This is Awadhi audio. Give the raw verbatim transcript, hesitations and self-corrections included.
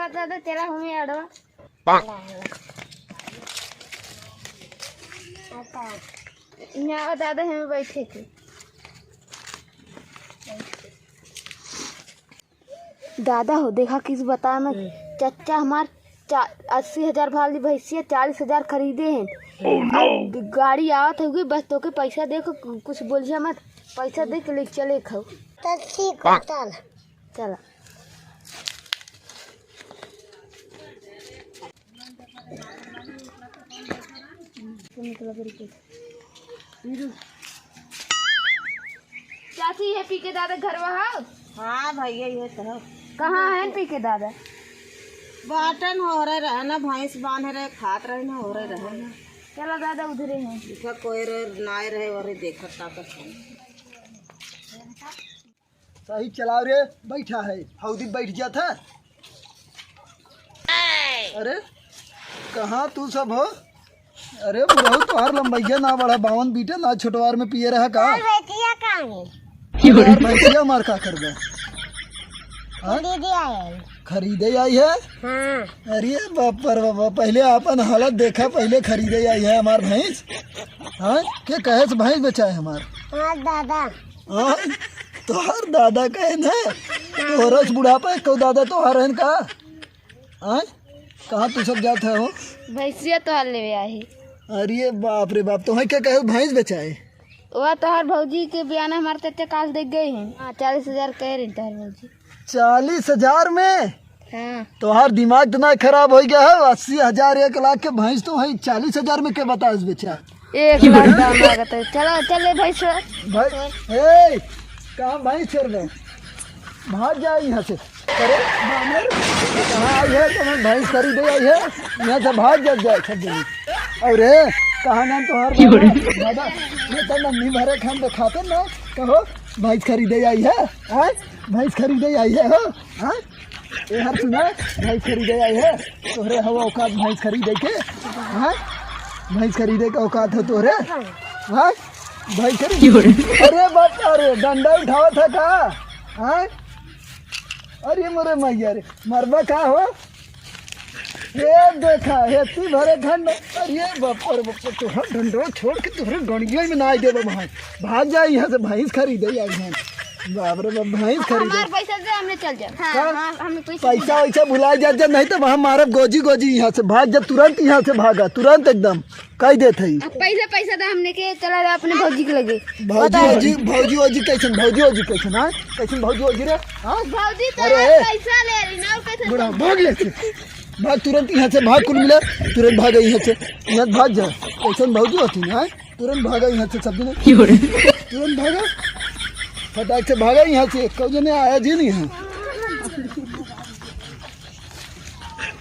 दादा, तेरा हमें अड़वा। यहाँ दादा हमें बैठे थे। दादा हो, देखा किस बताए मैं, हम्म। चच्चा हमार चा-, अस्सी हजार भाली भैंसिया चालीस हजार खरीदे हैं। Oh, no! अब ग-, गाड़ी आवत होगी, बस तोके पैसा दे के कु-, कुछ बोलिया मत, पैसा दे के ले चले खाओ। तो ठीक है, चल। चला। चाची, ये पी के दादा घरवा हो? हाँ भैया, ये तो है। कहाँ है पी के दादा? बाटन हो रहे रहे ना, भैंस बांधे रहे, खात रहे ना, हो रहे रहे ना। चला दादा, उधरे हैं। देखा कोई रे, नाय रहे, और देखत ताकत है। सही चलाओ रे, बैठा है, हौदी बैठ जात है। अरे, कहाँ तू सब हो? अरे, बुढ़ऊ, तोहार लंबैया ना बढ़ा, बावन बीटे ना छोटवार में पिए रहा का? और बेटिया कहाँ है? अरे यार, भैंसिया मार का करबे? हाँ? दीदी आए। खरीदे आई है? हाँ। अरे बाप रे बाप, पहले आपन हालत देखा, पहले खरीदे आई है हमार भैंस। हाँ, के कहे से भैंस बेचा है हमार? हाँ दादा। हाँ, तोहार दादा कहे न, तोहरा से बुढ़ापा एको दादा तोहार रहन का? हाँ, कहाँ तू सब जात है हो? भैंसिया तोहार लेवे आई। अरे बाप रे बाप, तोहे के कहे भैंस बेचा है? वह तोहार भौजी के बयाना हमार चाचा काल दे गए हैं। हाँ, चालीस हजार कह रही तोहार भौजी। चालीस हजार में? हाँ। तोहार दिमाग तो ना खराब हो गया है? अस्सी हजार, एक लाख के भैंस तो है, चालीस हजार में के बतास बेचा? एक लाख दाम लागत है। चलो, चले भैंस। भाई, ए, कहाँ भैंस छोड़ दे? भाग जा यहाँ से। अरे, बानर, कहाँ आई है? तो मैं भैंस खरीदे आई है। यहाँ से भाग जा, जा, सब जने। अरे, कहाँ नाम तोहार बाबा? दादा, ये तो नन्ही भरे खान दिखाते ना। कहो, भैंस खरीदे आई है? हाँ? भैंस खरीदे आई है हो? हाँ? ए हर सुना, भैंस खरीदे आई है। तोहरे हवा औकात भैंस खरीदे के? हाँ? भैंस खरीदे के औकात है तोहरे? हाँ? भैंस खरीदे? अरे बाप, अरे डंडा उठावत है का? हाँ? अरे मोरे मैया रे, मरबा का हो? ये देखा, हेती भरे खंड। अरे बाप रे बाप, तोहर डंडवा छोड़ के तोहरे गणिया में ना आई देबा भाई। भाग जा यहाँ से, भैंस खरीदे आई हैं। बाप रे बाप, भैंस खरीदे। हमार पैसा दे, हमने चल जाए। हाँ, का? हाँ, हमने पैसा पैसा दे। वैसा भुला जा, जा, नहीं तो वहाँ मारब गोजी गोजी यहाँ से। भाग जा, तुरंत यहाँ से भागा, तुरंत एकदम। कह देत है। अब पैसा, पैसा दे, हमने के चला जाए अपने भौजी के लगे। भौजी, बताओ। भौजी, भौजी, भौजी कैसन, भौजी, भौजी कैसन, हाँ? कैसन भौजी, भौजी रे? हाँ? भौजी तो अरे, यार ए। पैसा ले रही ना, और कैसे बुढ़ा, भाग ले से। भाग तुरंत यहाँ से, भाग कुल मिला, तुरंत भाग यहाँ से, यहाँ भाग जा। कैसन भौजी होती है, हाँ? तुरंत भागा यहाँ से सब जने। क्यों रे? तुरंत भागा। फटाक से भागा यहाँ से, कौ जने आया जी नहीं है।